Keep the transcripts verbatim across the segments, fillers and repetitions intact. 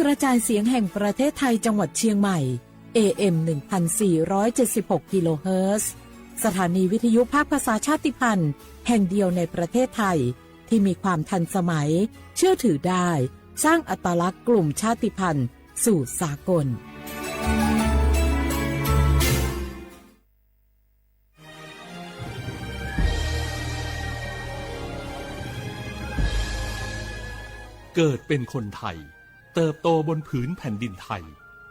กระจายเสียงแห่งประเทศไทย จังหวัดเชียงใหม่ เอเอ็ม หนึ่งพันสี่ร้อยเจ็ดสิบหก กิโลเฮิรตซ์ สถานีวิทยุภาคภาษาชาติพันธุ์แห่งเดียวในประเทศไทย ที่มีความทันสมัย เชื่อถือได้ สร้างอัตลักษณ์กลุ่มชาติพันธุ์สู่สากล เกิดเป็นคนไทย เติบโตบนผืนแผ่นดินไทย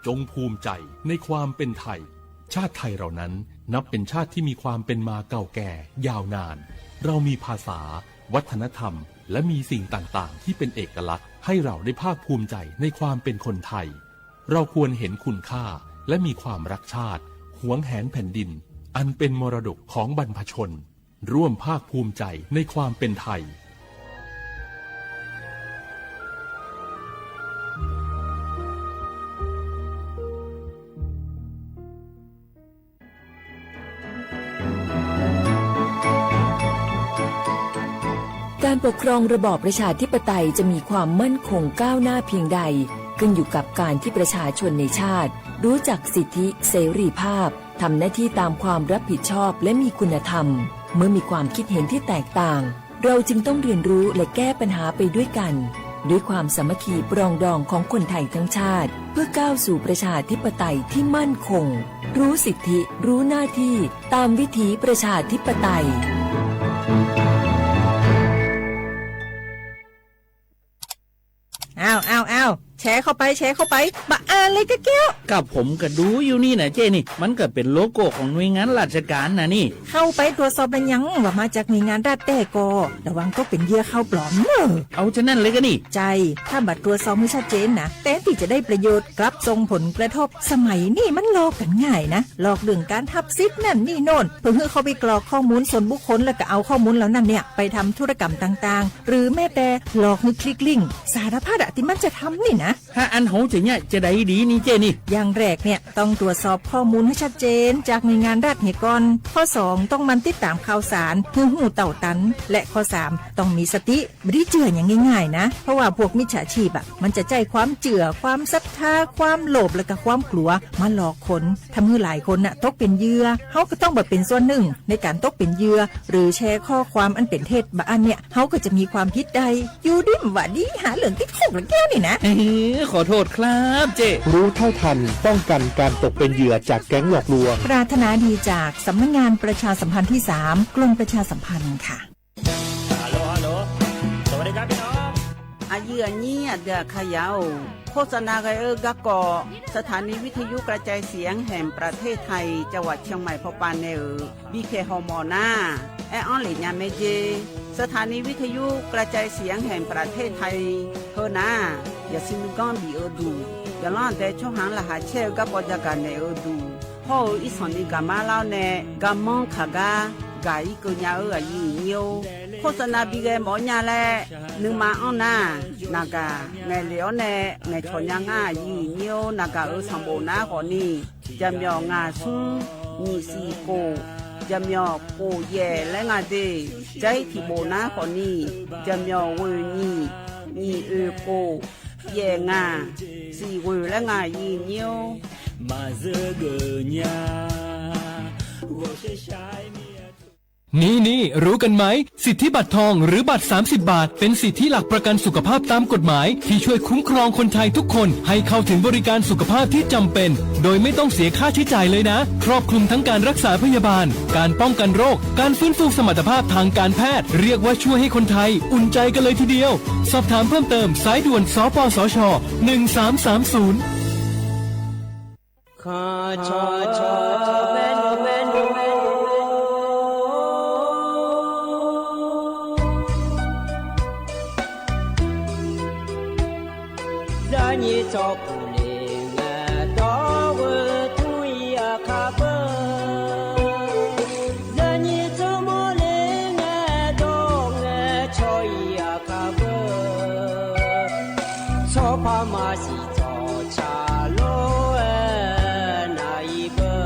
จงภูมิใจในความเป็นไทย ชาติไทยเรานั้นนับเป็นชาติที่มีความเป็นมาเก่าแก่ยาวนาน เรามีภาษา วัฒนธรรม และมีสิ่งต่างๆ ที่เป็นเอกลักษณ์ ให้เราได้ภาคภูมิใจในความเป็นคนไทย เราควรเห็นคุณค่า และมีความรักชาติ หวงแหนแผ่นดิน อันเป็นมรดกของบรรพชน ร่วมภาคภูมิใจในความเป็นไทย การปกครองระบอบประชาธิปไตยจะมีความมั่นคงก้าวหน้าเพียงใด ขึ้นอยู่กับการที่ประชาชนในชาติ รู้จักสิทธิเสรีภาพ ทำหน้าที่ตามความรับผิดชอบ และมีคุณธรรม เมื่อมีความคิดเห็นที่แตกต่าง เราจึงต้องเรียนรู้และแก้ปัญหาไปด้วยกัน ด้วยความสามัคคีปรองดองของคนไทยทั้งชาติ เพื่อก้าวสู่ประชาธิปไตยที่มั่นคง รู้สิทธิ รู้หน้าที่ ตามวิถีประชาธิปไตย อ้าว อ้าว อ้าว แชร์เข้าไป แชร์เข้าไป บะอ่านเลยกะเกี้ยว กับผมก็ดูอยู่นี่นะเจ้นี่ มันก็เป็นโลโก้ของหน่วยงานราชการนะนี่ เข้าไปตรวจสอบแล้วยังว่ามาจากหน่วยงานรัฐแต๊กอ ระวังตกเป็นเหยื่อข่าวปลอมเนอะ เอาฉะนั้นเลยก็นี่ ใช่ ถ้าบ่ตรวจสอบให้ชัดเจนนะ แทนที่จะได้ประโยชน์ กลับส่งผลกระทบ สมัยนี้มันหลอกกันง่ายนะ หลอกเรื่องการหับสิทธิ์นั่นนี่โน่น เพื่อให้เข้าไปกรอกข้อมูลส่วนบุคคล แล้วก็เอาข้อมูลเหล่านั้นเนี่ย ไปทำธุรกรรมต่างๆ หรือแม้แต่หลอกให้คลิกลิงก์ สารพัดอะที่มันจะทำนี่นะ ถ้าอันโหจะเนี่ยจะได้ดีนี่เจ้นี่ อย่างแรกเนี่ยต้องตรวจสอบข้อมูลให้ชัดเจนจากหน่วยงานรัฐเหียก่อน ข้อสองต้องหมั่นติดตามข่าวสาร เพื่อฮู้เต้าตัน และข้อสามต้องมีสติ บ่ได้เจื่ออย่างง่ายๆนะ เพราะว่าพวกมิจฉาชีพอะ มันจะใช้ความเจื่อ ความศรัทธา ความโลภ และก็ความกลัว มาหลอกคน ทำให้หลายคนน่ะตกเป็นเหยื่อ เฮาก็ต้องบ่เป็นส่วนหนึ่งในการตกเป็นเหยื่อ หรือแชร์ข้อความอันเป็นเท็จ บ่อันเนี่ย เฮาก็จะมีความผิดได้ อยู่ดีบ่าดี หาเรื่องติดคุกละแก้วนี่นะ เอ้ย ขอโทษครับเจ้ รู้เท่าทัน ป้องกันการตกเป็นเหยื่อจากแก๊งหลอกลวง ปรารถนาดีจากสำนักงานประชาสัมพันธ์ที่สาม กรมประชาสัมพันธ์ค่ะ Aqyuif aqnyir aqdui aqkaqyaq-or, โฆษณา ghae-eu garkawv สถานีวิทยุกระจายเสียงแห่งประเทศไทย จังหวัดเชียงใหม่ pawpav nae-euq bikhaeq hawmawf nar, aer-anr lef nya mae jer. สถานีวิทยุกระจายเสียงแห่งประเทศไทย heu nar, yaqsiq nuiganr bif-eu duq, yaqlanr aqdae tsawrhaq-anr laqkhaq caer-eu garkawv jagaq naeq-eu duq, hawr-eu irsanqni gaqmar lar-awr nae garmanr kaq gar gaq-ir keuv nya-eu aqyuif aqnyir-or, โฆษณา bighae mawf-awr nya laer nuima anr nar, naqgaq ngaeqlef-awr nae ngaeqcawq nya ngar aqyuif aqnyir-or, naqgaq-euq sanqbof nar khawfni, jaqmyawf ngaq smr nyiq siq khof, jaqmyawf khof yaef laer nga de, jar-ir tiqbof nar khawfni, jaqmyawf ghoeq nyiq, nyiq oeq khof, yaef ngaq, siq ghoeq laer nga aqyuif aqnyir-or. Maqzeur geuf nya, ghawqshaq shaq-aer mir-a. นี่ๆ รู้กันไหม สิทธิบัตรทองหรือบัตร สามสิบบาท เป็นสิทธิหลักประกันสุขภาพตามกฎหมาย ที่ช่วยคุ้มครองคนไทยทุกคนให้เข้าถึงบริการสุขภาพที่จำเป็น โดยไม่ต้องเสียค่าใช้จ่ายเลยนะ ครอบคลุมทั้งการรักษาพยาบาล การป้องกันโรค การฟื้นฟูสมรรถภาพทางการแพทย์ เรียกว่าช่วยให้คนไทยอุ่นใจกันเลยทีเดียว สอบถามเพิ่มเติม สายด่วน สปสช หนึ่งสามสามศูนย์ Zaqnyiq tsawrpuq le ngae dawr-eu tmr-ir aqkar beu. Zaqnyiq tsawrmawr le ngae dawr-eu ngae cawq-ir aqkar beu. Tsawrpar maqsiq tsawqtsaq lor-aer nar-ir beu.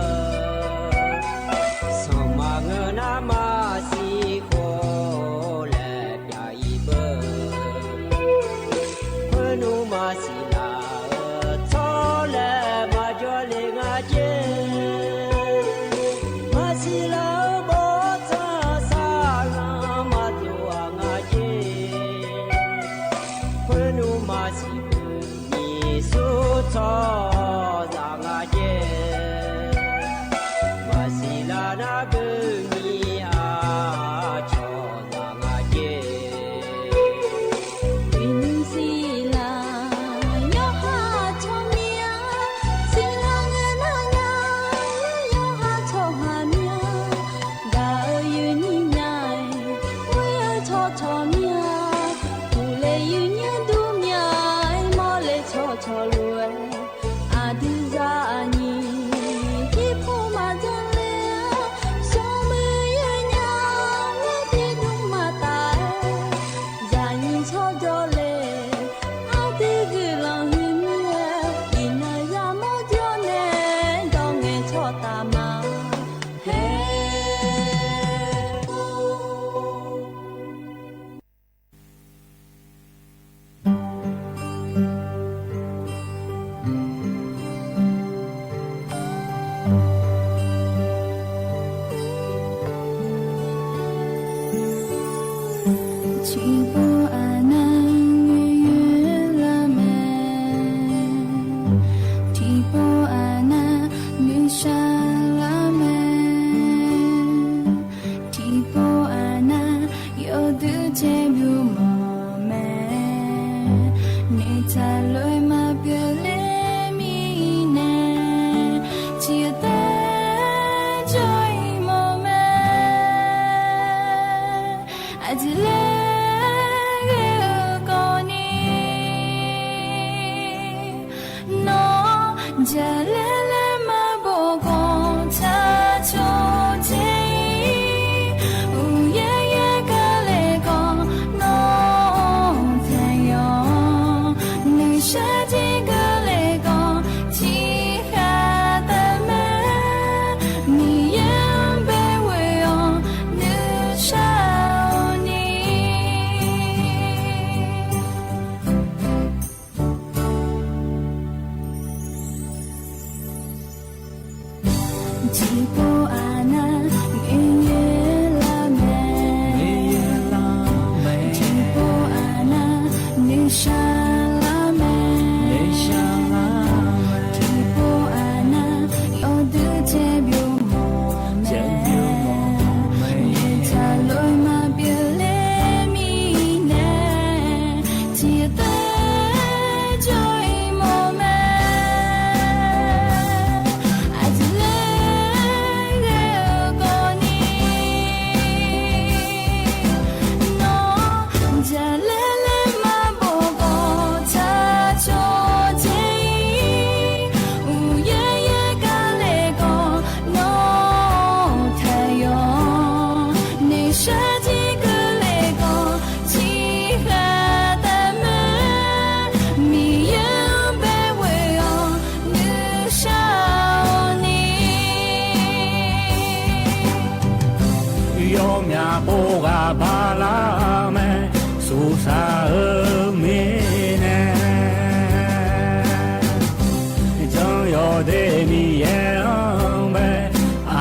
Jaqlaer laer maqbof khawf, tsaqcawq dzae-ir. Uqyaer yaer keuvle khawf, nawr-euq taeq yawq. Nuishar jir keuvle khawf, tiqkhaq taef mae. Miqyaer-anr bae ghoe-awq, nuishar-awq ni. Tiqpov aqnav ngaeqyaer lar mae. Tiqpov aqnav nuishar lar mae. Tiqpov aqnav yawdui caev byov mawf mae. Ngaeq taq lof-aer maqpyeuf ler mirnae, tiqtaev jawr-ir mawf mae. Aqjeq laer ghae-eu kawvni, nawr jaqlaer laer maqbof khawf, tsaqcawq dzae-ir. Uqyaer yaer keuvle khawf, nawr-euq taeq yawq. Nuishar jir keuvle khawf, tiqkhaq taef mae. Miqyaer-anr bae ghoe-awq, nuishar-awq ni. Yawmyaq pov ghaq bala mae, suqsaq-eu mirnae. Jan yawqde Miqyaer-anr bae,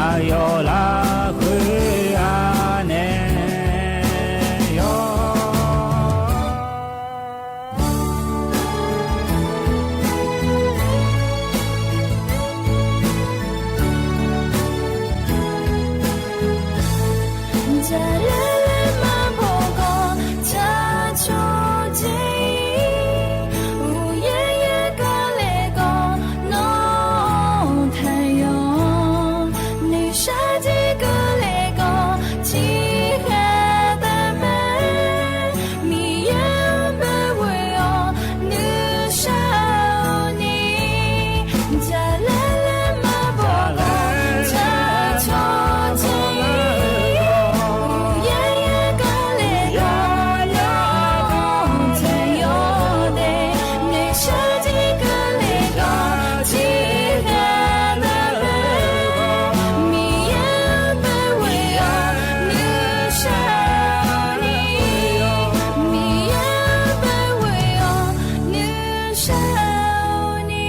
aqyawf lafkhoer anaeq yawq. Jaqlaer laer maqbof khawf, tsaqcawq dzae-ir. Uqyaer yaer keuvle khawf, nawr-euq taeq yawq. Nuishar jir keuvle khawf, tiqkhaq taef mae. Miqyaer-anr bae ghoe-awq, nuishar-awq ni. Jaqlaer laer maqbof khawf, tsaqcawq dzae-ir. Uqyaer yaer keuvle khawf, nawr-euq taeq yawq de. Nuishar jir keuvle khawf, tiqkhaq taef mae. Miqyaer-anr bae ghoe-awq, nuishar-awq ni. Miqyaer-anr bae ghoe-awq, nuishar-awq ni.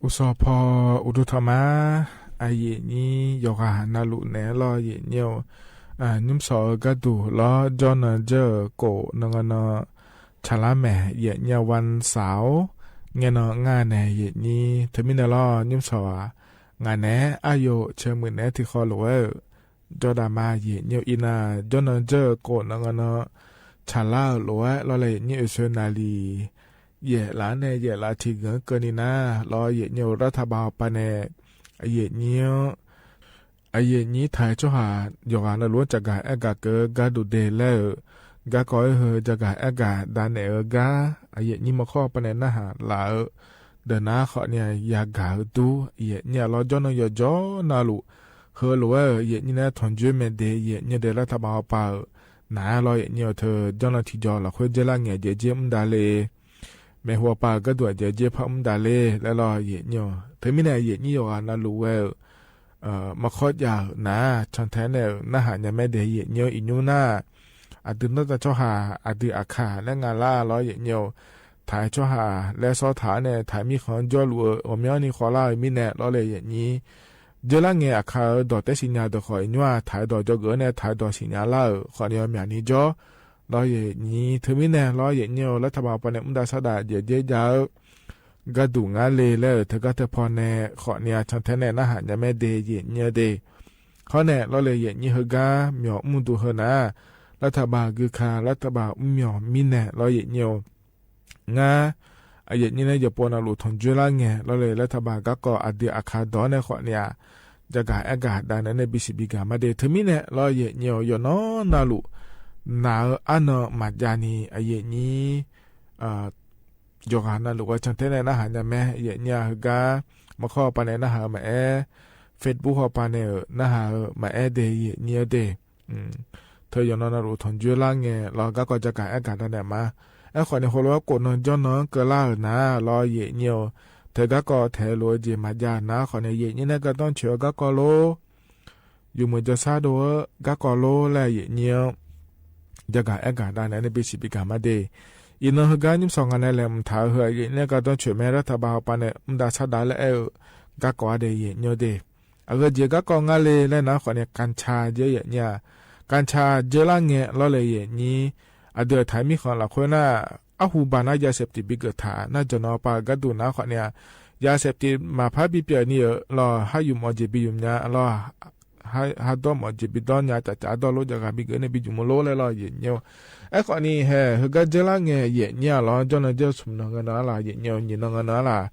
Uqsawq paw uqduq taq ma. Aqyuif nyir yawqghaq navluf naeq-aer lawr, aqyuif nyir-eu, nymrshawq-eu gharduq lawr, jawrnan dzeur-euq kof nan nga nan tsaqlar maeq, aqyuif nyir-eu วันเสาร์-awr, ngaenan ngar nae aqyuif nyir teumirnae lawr, nymrshawq-aq, ngaq naeq-aer aryov caemuiq naeq-aer tiqkhawv lof-aer-euq, jawrdaq ma aqyuif nyir-eu iqnan jawrnan dzeur-euq kof nan nga nan tsaqlar-euq lof-aer lawr laer aqyuif nyir oeqsoe naqliq yaef laf-anr nae yaef laf tiqgeuf-anr keuvni nar lawr, aqyuif nyir-eu รัฐบาล hawpav nae aqyuif nyir-anr, aqyuif nyir taq-aer tsawrhaq yawqghaq navluf-anr tsafgaq aergaq keuv-eu gharduq de laer-euq garkawv-aer heu tsafgaq aergaq davnaeq-eu gar aqyuif nyir mawrkawr hawpav nae narhaq laf-eu deuq nar khawfni yagaq-eu dur, aqyuif nyir-aq lawr jawrnan yawqjawr navluf heulof-aer-euq aqyuif nyir nae tanqjoer mae de, aqyuif nyir de รัฐบาล hawpav-euq nar-aer lawr, aqyuif nyir-eu teu jawrnan tiqjawq lafkhoer dzer lar ngae aqjeq jer mr davle. Maeqhu hawpav-euq gharduq aqjeq jer par mr davle laer lawr, aqyuif nyir-eu teumirnae aqyuif nyir yawqghaq navluf ghae-euq mawrkawr jav-euq nar-aq, cantae nae-euq narhaq nya mae de, aqyuif nyir-eu iqnymr nar aqdui nawrtav tsawrhaq aqdui aqkaq laer nga lar lawr, aqyuif nyir-eu taq-aer tsawrhaq laer sawr taq-anr nae taq-aer mirkhanq-anr jawrluf-eu ghawqmyanrni khawvlar-eu mirnae lawr laer aqyuif nyir dzeurlar ngae aqkaq-eu dawq taer siqnya deuq khawf, iqnymr-aq taq-aer dawq jawrgeuf-anr nae taq-aer dawq siqnya lar-euq khawfni-eu myaqni jawr lawr, aqyuif nyir teumirnae lawr, aqyuif nyir-eu รัฐบาล hawpav nae mr dav sar dav jeq dzer jav-eu gharduq ngar le laer-euq teugar teupaw nae khawfni-a cantae nae narhaq nya mae de, aqyuif nyir-eu de. Hawr nae lawr le aqyuif nyir heugar myawq mr duq heu nar-aq, laer taqbaq guika, laer taqbaq mrmyawq mirnae lawr yaeqnyir-or. Ngar, aqyuif aqnyir nae yawqpov navluf tanqjoer lar ngae lawr le laer taqbaq garkawv aqdui aqkaq dawq-anr nae khawfni-aq, jagaq aergaq dav naeq-aer nae bisiq bigaq ma de. Teumirnae lawr yaeqnyir-or, yawqnan navluf naq-eu arnan maqjav ni aqyuif aqnyir yawqghaq navluf-eu cantae nae narhaq nya mae. Yaeqnyir-aq heugar, maqkawr hawpaq nae narhaq-eu maqaer, Facebook hawpaq nae-euq narhaq-eu maqaer de yaeqnyir-eu de. Teu yawqnan navluf tanqjoer lar ngae lawr garkawv jagaq aergaq dav naeq ma. Aerkhawfni heulof-aer khofnan jawrnan-anr keuvlar-euq nar lawr yaeqnyir-or, teu garkawv taeq lof-eu jeq maqjav nar khawfni yaeqnyir nae gardanr coeq-eu garkawv lor, yawmuiq jawrshar dov-eu garkawv lor laer yaeqnyir-anr jagaq aergaq dav naeq-aer nae bisiq bigaq ma de. Iqnan heugar nymrshawq ngaq nae laeqhmq taq-eu heu aqyuif aqnyir nae gardanr coeq mae laer taqbaq hawpaq nae mr dav shar dav laer aer-eu garkawv-a de yaeqnyir-or de. Aqgeu jeq garkawv ngar le laer nar khawfni กัญชา jeq yaeqnyir-aq, กัญชา jeurlar ngae lawr le yaeqnyir, aqdui-euq taq-aer mirkhanq lafkhoer nar, arhu baq nar ยาเสพติด bigeuf taq nar jawqnan pav-eu gharduq nar khawfni-aq, ยาเสพติด maqpar bipyeuf ni-euq lawr, har yumq mawf jeq bi yumq nya lawr, har dawr mawf jeq bi dawr nya, cafcaf dawr lor, jaqghaq bigeuf nae bi jmq-eu lor laer lawr yaeqnyir-or. Aerkhawfni hae heugar jeurlar ngae yaeqnyir-aq lawr, jawrnan jawr-eu smq nan ngeur nan-ar laq yaeqnyir-or, nyiq nan ngeur nan-ar laq.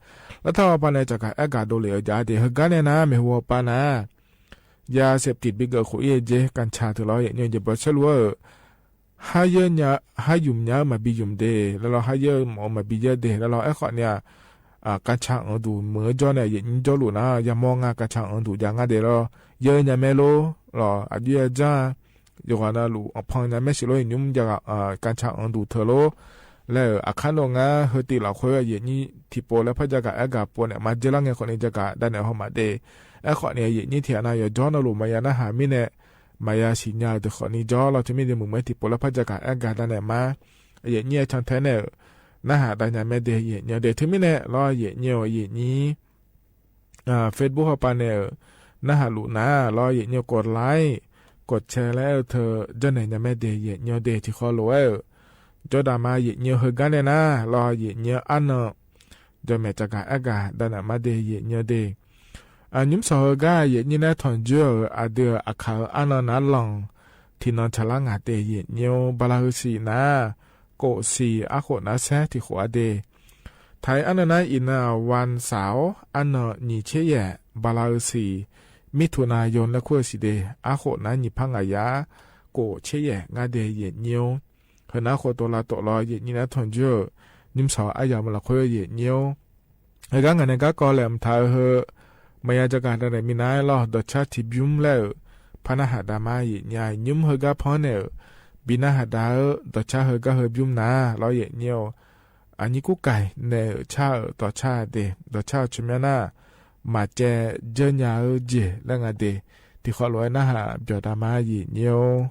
Lartaq hawpaq nae jagaq aergaq dovlef-eu jaq de heugar nae nar maeqhu hawpaq nar ยาเสพติด bigeuf khof-ir-eu jeq กัญชา teu lawr yaeqnyir-or, jeq bawr saerlu-eu har yeur nya, har yumq nya-eu maqbi yumq de laer lawr, har yeur-eu mawf-eu maqbi yeur de laer lawr. Aerkhawfni-aq, กัญชา anqduq meuq-eu jawr nae yaeqnyir jawrluf nar yamawr nga กัญชา anqduq jav ngar de lawr, yeur nya mae lor lawr, aqjox-aer janr-a, yawqghaq navluf anqpan nya mae siq lor, iqnymr jav-aq กัญชา anqduq teu lor laer-euq aqkar nawr ngar heutiv lafkhoer yaeqnyir tiqpov laer par jagaq aergaq pov naeq ma jeurlar ngae khawfni jagaq dav naeq haw maqde. Aerkhawfni yaeqnyir tiq ghaq nav yawqjawr navluf maqya narhaq mirnae, maqya siqnya-eu deuq khawfni jawr lawr, teumirnae muiq mae tiqpov laer par jagaq aergaq dav naeq ma. Yaeqnyir-aer cantae nae-euq narhaq dav nya mae de yaeqnyir-or de. Teumirnae lawr yaeqnyir-or, yaeqnyir Facebook hawpaq nae-euq narhaq luf nar lawr yaeqnyir-or, กดไลค์ กดแชร์ laer-eu teu janrnaeq nya mae de yaeqnyir-or de. Tiqkhawf lof-aer-euq jawrdav ma yaeqnyir-or, heugar nae nar lawr yaeqnyir-or, arnan jawqmaeq jagaq aergaq dav naeq ma de yaeqnyir-or de. Nymr sawq heugar yaeqnyir nae tanqjoer-euq aqdui-euq aqkaq-eu arnan nar lanq tiqnan tsaqlar ngaq de yaeqnyir-or, bala heu siq nar, kof siq arkhof nar saer tiqkhof-a de. Taq-ir arnan nar iqnan-aq วันเสาร์-awr, arnan nyiq tser yaef bala heu siq, มิถุนายน laer kur-eu siq de, arkhof nar nyiq par ngaq yar, kof tser yaef ngar de yaeqnyir-or. Heunar khofdov lavtov lawr yaeqnyir nar tanqjoer-euq nymr sawq aryamq lafkhoer yaeqnyir-or. Heugar ngaq nae garkawv laeqhmq taq-eu heu, maqya jagaq dav naeq minav-aer lawr, dawqcar tiqbymr laer-euq par narhaq dav ma yaeqnyir-a. Nymr heugar panr naeq-euq bi narhaq dav-eu dawqcar heugar heubymr nar lawr yaeqnyir-or, aqnyir kurkaiq naeq-euq car-euq dawqcar de, dawqcar-eu tsawrmyanr nar, maqcaev dzeur nya-eu jeq laer nga de. Tiqkhawf lof-aer narhaq byawq dav ma yaeqnyir-or.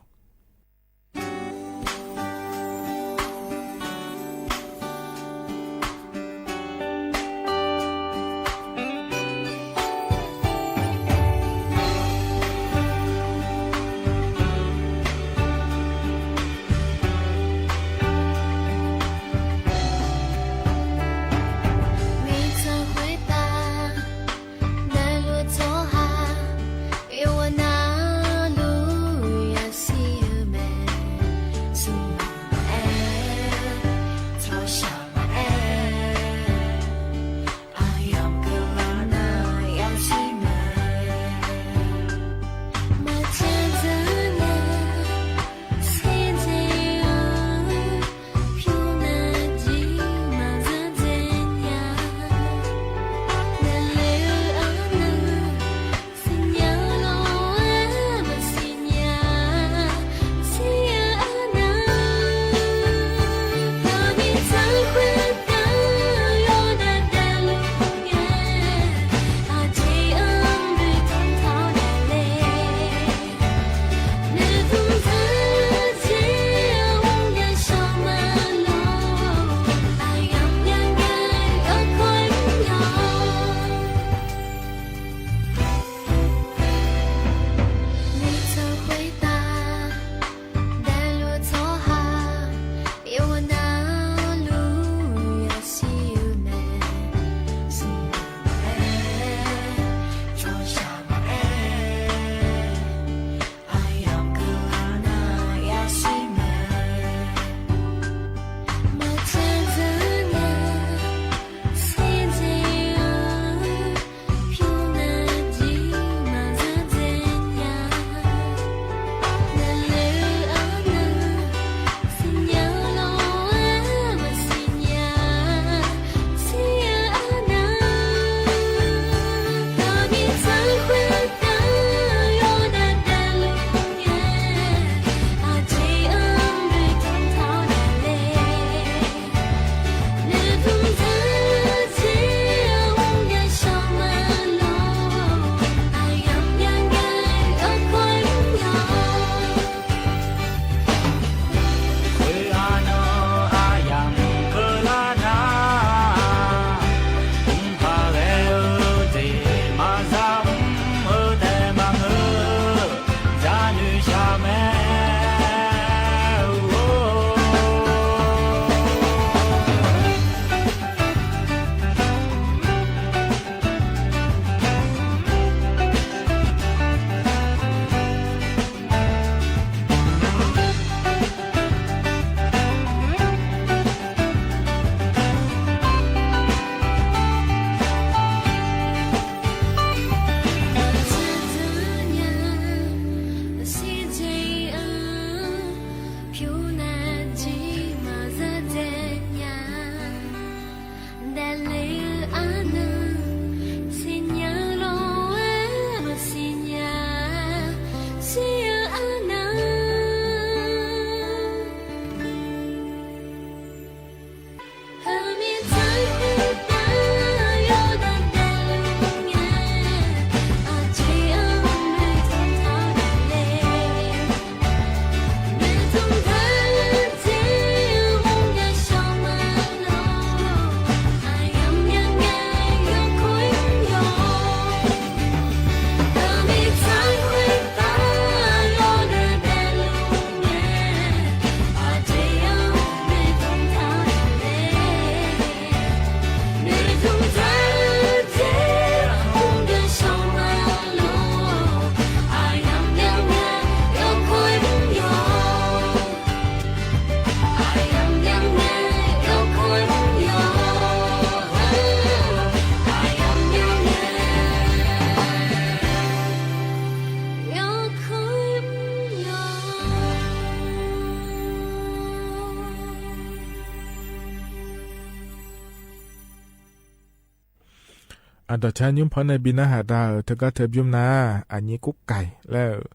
Aqdawq caer nymr panr nae bi narhaq da-euq teugar teu bymr nar, aqnyir kur kaiq laer-euq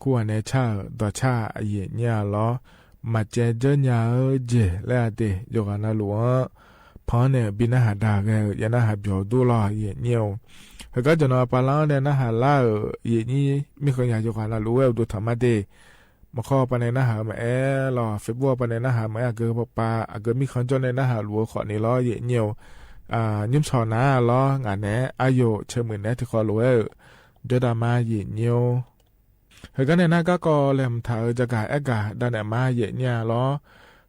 kur ghaq nae car-euq dawqcar aqyuif aqnyir-a lawr, maqcaev dzeur nya-eu jeq laer-a de yawqghaq navluf-anr panr nae bi narhaq da ghae-euq ya narhaq byawq dur lawr aqyuif aqnyir-or. Heugar jawqnan pavlar-anr nae narhaq lar-euq aqyuif aqnyir mirkhanq yaq yawqghaq navluf-aer uqduq taqma de. Maqkawr pavnae narhaq-eu maqaer lawr, Facebook-a pavnae narhaq maqaer, aqgeu pavpav aqgeu mirkhanq jawr nae narhaq luf-eu khawfni lawr aqyuif aqnyir-or. Nymr sawq nar lawr ngaq naeq-aer aqyawf caemuiq naeq-aer tiqkhawf lof-aer-euq jawrdaq ma aqyuif aqnyir-or. Heugar nae nar garkawv laeqhmq taq-euq jagaq aergaq dav naeq ma aqyuif aqnyir-a lawr.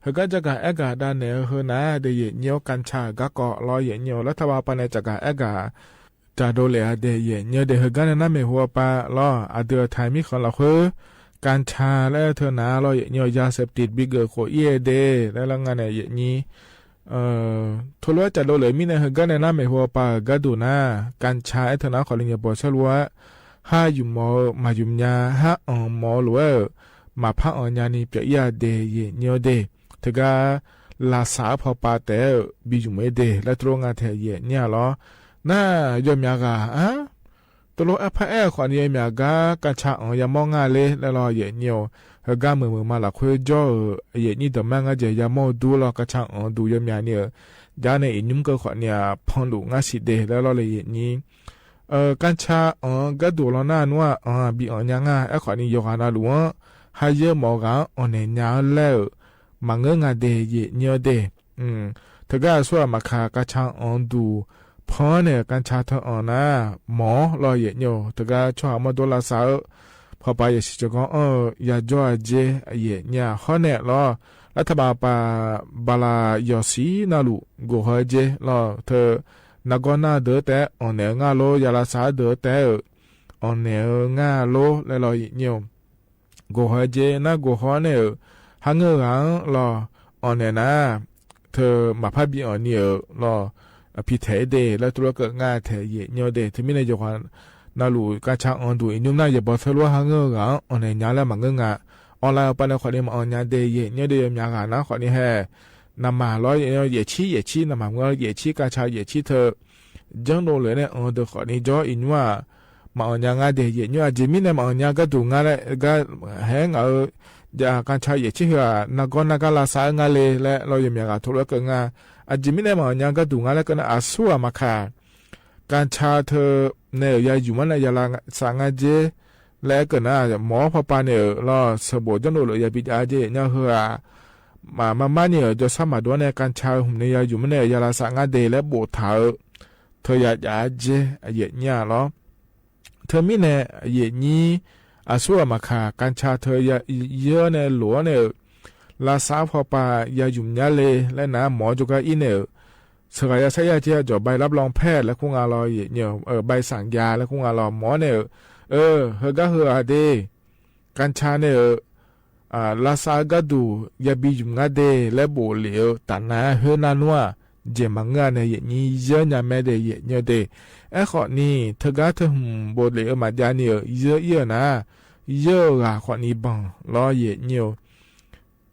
Heugar jagaq aergaq dav naeq-eu heu nar de aqyuif aqnyir-or, กัญชา-euq garkawv lawr aqyuif aqnyir-or. Lar taqbaq pavnae jagaq aergaq caqdov lef-a de aqyuif aqnyir-or de. Heugar nae nar maeqhu-a pav lawr, aqdui-euq taqhaq mirkhanq lafkhoer กัญชา laer-eu teu nar lawr aqyuif aqnyir-or, ยาเสพติด bigeuf khof ir-eu de laer lar nga nae aqyuif aqnyir teulof-aer caqdov lef-eu mirnae heugar nae nar maeqhu-a pav-euq gharduq nar, กัญชา-aer teu nar khawfni nyaeqbawq saerlu-aer, har yuf mawf-eu maqyuf nya, har anq mawf-eu lof-aer-euq maqpar anq nyani pyeuf ir-a de aqyuif aqnyir-or de. Teugar lavsav-anr pawpav taef-aer-euq bi yuf-eu de laer teulof nga tae aqyuif aqnyir-a lawr. Nar yawmyaq ghaq-ar teulof aerpar aer-eu khawfni yawmyaq gar กัญชา anq yamawr nga le laer lawr aqyuif aqnyir-or. Heugar meuq meuq ma lafkhoer jawr-euq aqyuif aqnyir deuq mar ngar jeq yamawr-eu dur lawr, กัญชา anq duq yawmyaq ni-euq jar nae iqnymr keuv khawfni-aq panluq ngar siq de laer lawr le aqyuif aqnyir. กัญชา anq-eu gharduq lawr nar nmr-aq anq-aq bi anq nya nga. Aerkhawfni yawqghaq navluf-anr hayeur mawf-eu ghaq-anr anqnaeq nya-anr laer-euq maqngeur nga de aqyuif aqnyir-or de. Teugar aqsur-aq maqkaq กัญชา anq duq pan-anr nae กัญชา teu anq nar mawf-awr lawr aqyuif aqnyir-or. Teugar tsawrhaq mawrdov lavsav-eu pawpav yasiq tsawrganr anr-eu yajawr-a jer aqyuif aqnyir-aq hawr nae lawr, lar taqbaq paq baqlaq yawqsiq navluf gof haw-aer jer lawr teu nargawr nar deuq-eu taef-aer anqnaeq-eu ngar lor, ya lavsav-eu deuq-eu taef-aer-euq anqnaeq-eu ngar lor laer lawr aqyuif aqnyir-or. Gof haw-aer jer nar gof haw-awr nae-euq har ngeur-eu ghaq-anr lawr anqnaeq nar teu maqpar bi anq ni-euq lawr pi taeq-aer de laer teulof-aer keuv ngar tae aqyuif aqnyir-or de. Teumirnae yawqghaq navluf กัญชา anq duq iqnymr nar yaeqbawq teulof-aer har ngeur-eu ghaq-anr anqnaeq nya laer maqngeur nga. Anqlaf-euq pavnae khawfni maqanq nya de aqyuif aqnyir-or de. Yawmyaq ghaq nar khawfni hae navmaqlawr yaefcir yaefcir navmaqngeur yaefcir กัญชา yaefcir teu janrdov lef nae anq deuq khawfni jawr iqnymr-aq maqanq nya ngar de aqyuif aqnyir-or. Aqjeq mirnae maqanq nya gharduq ngar laer gar haer ngaq-eu กัญชา yaefcir heu-aq nargawr nargar lavsav-eu ngar le laer lawr yawmyaq ghaq teulof-aer keuv ngar. Aqjeq mirnae maqanq nya gharduq ngar laer keuv nar aqsur-aq maqkaq กัญชา teu nae-euq ya yuf-anr nae ya lavsav ngar jer laer aer keuv nar mawf-awr pawpav nae-euq lawr sanqbof janrdov lef ya bi jav-aer jer aqnyir heu-aq maqmar ni-euq jawrsar maqdov-anr nae กัญชา heu hmq nae ya yuf-anr nae-euq ya lavsav ngar de laer boftaq-eu teu ya jav-aer jer aqyuif aqnyir-a lawr. Teumirnae aqyuif aqnyir aqsur-aq maqkaq กัญชา teu yeur nae lof-awr nae-euq lavsav-anr pawpav ya yuf nya le laer nar mawf-awr jawrgar ir nae-euq sheuqghaq ya sair ya jer-a jawq ใบรับรองแพทย์ laer kur nga lawr aqyuif aqnyir-or, ใบสั่งยา laer kur nga lawr mawf-awr nae-euq heugar heu-aq de กัญชา nae-euq lavsav-eu gharduq yabi yuf ngar de laer bof lef-eu tafnar khoer nar nmr-aq jeq maqngeur-a nae aqyuif aqnyir yeur nya mae de aqyuif aqnyir-or de. Aerkhawfni teugar teu hmq bof lef-eu maqjav ni-euq yeur ir-eu nar yeur-eu ghaq khawfni banq lawr aqyuif aqnyir-or.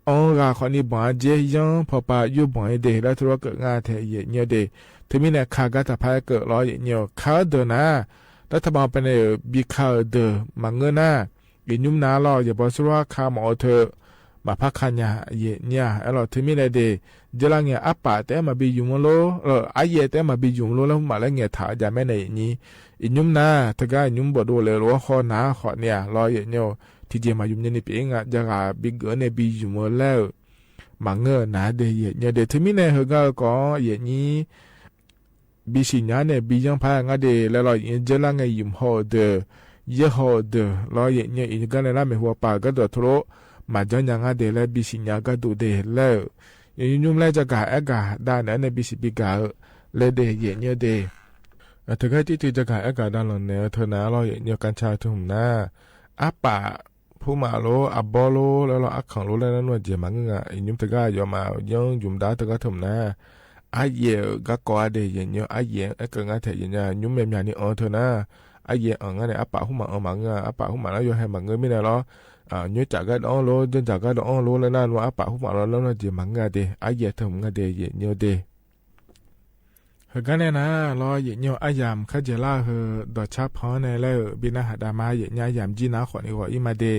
Anq-eu ghaq khawfni banq-a jer yanr pawpav yur banq-ir de laer teulof-aer keuv ngar tae aqyuif aqnyir-or de. Teumirnae ka gar taqpar-aer keuv lawr aqyuif aqnyir-or. Ka-awr deuq nar lar taqbaq pawnae-euq bi ka-euq deuq maqngeur nar iqnymr nar lawr yaeqbawq sawrlar ka mawf-eu teu maqpar ka nya aqyuif aqnyir-a. Aerlawq teumirnae de jeurlar ngae arpaf taef-aer maqbi yuf-eu lor, aryaev taef-aer maqbi yuf-eu lor laer hmq maqlaer ngaeqtaq-eu jamaer nae aqyuif aqnyir. Iqnymr nar teugar iqnymr bawfdov lef-eu lof-aer haw nar khawfni-aq lawr aqyuif aqnyir-or, tiqjeq maqyuf nyani pyeuf-ir nga. Javghaq bigeuf-awr nae bi yuf-eu laer-euq maqngeur-eu nar de aqyuif aqnyir-or de. Teumirnae heugar-eu kawv-anr aqyuif aqnyir bisiq nya-anr nae bi yanr paq-aer ngar de laer lawr aqyuif aqnyir jeurlar ngae yuf haw-euq deuq, yeur haw-euq deuq lawr aqyuif aqnyir-or, iqgar nae lar maeqhu pav-euq gardawq teulof maqjanr nya ngar de laer bisiq nya-eu gharduq de laer-euq. Nymr nymr laer jagaq aergaq dav naeq-aer nae bisiq bi gaq-eu laer de aqyuif aqnyir-or de. Teugar tirtuv jagaq aergaq dav lanq naeq-eu teu nar lawr aqyuif aqnyir-or, กัญชา teu hmq nar arpaf purmaf lor, arbawr lor laer lawr, arkanq lor laer nar nmr-aq jeq maqngeur nga. Iqnymr teugar aqyawfmaf yanr yuf dav-ar teugar teu hmq nar aryaev-euq garkawv-a de aqyuif aqnyir-or, aryaev-anr aerkeuv ngar tae aqyuif aqnyir-or, nymr myav myavni anq-eu teu nar aryaev anq ngar nae arpaf hmq maf anq maqngeur-a. Arpaf hmq maf nar yawhae maqngeur mirnae lawr, nymr caf gardawv-anr lor, janrdzaq gardawv-anr lor laer nar nmr-aq arpaf hmq maf lawr laer nmr-aq jeq maqngeur-a de. Aryaev teu hmq ngar de aqyuif aqnyir-or de. Heugar nae nar lawr, yaefnyir-eu aryamq kardzaeq lar-eu heu dawqcar pan-anr nae laer-euq bi narhaq dav ma. Yaefnyir aryamq jir nar khawf ni ghawq-ir ma de.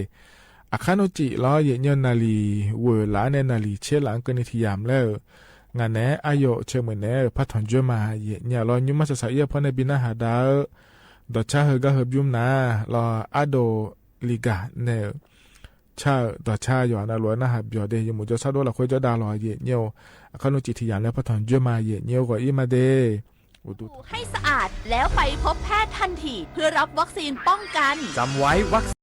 Aqkar nmr cif lawr, yaefnyir-eu naqliq ghoeq laf-anr nae naqliq tser laf-anr keuvni tiq yamq laer-euq, ngaq naeq-aer aryawf caemuiq naeq-aer-euq partaq joer ma. Yaefnyir-a lawr, nymr mar saqsaq-ir-eu pawr nae bi narhaq dav-eu dawqcar heugar heu bymr nar lawr, ardov ligaq nae-euq car-euq dawqcar yawqha navluf-aer narhaq byawq de. Yawmuiq jawrshar dov lafkhoer jawrdav lawq, yaefnyir-eu. Aqkar nmr cif tiq yamq laer partaq joer ma. Yaefnyir-eu ghawq-ir ma de. ให้สะอาด แล้วไปพบแพทย์ทันที เพื่อรับวัคซีนป้องกัน จำไว้วัคซีน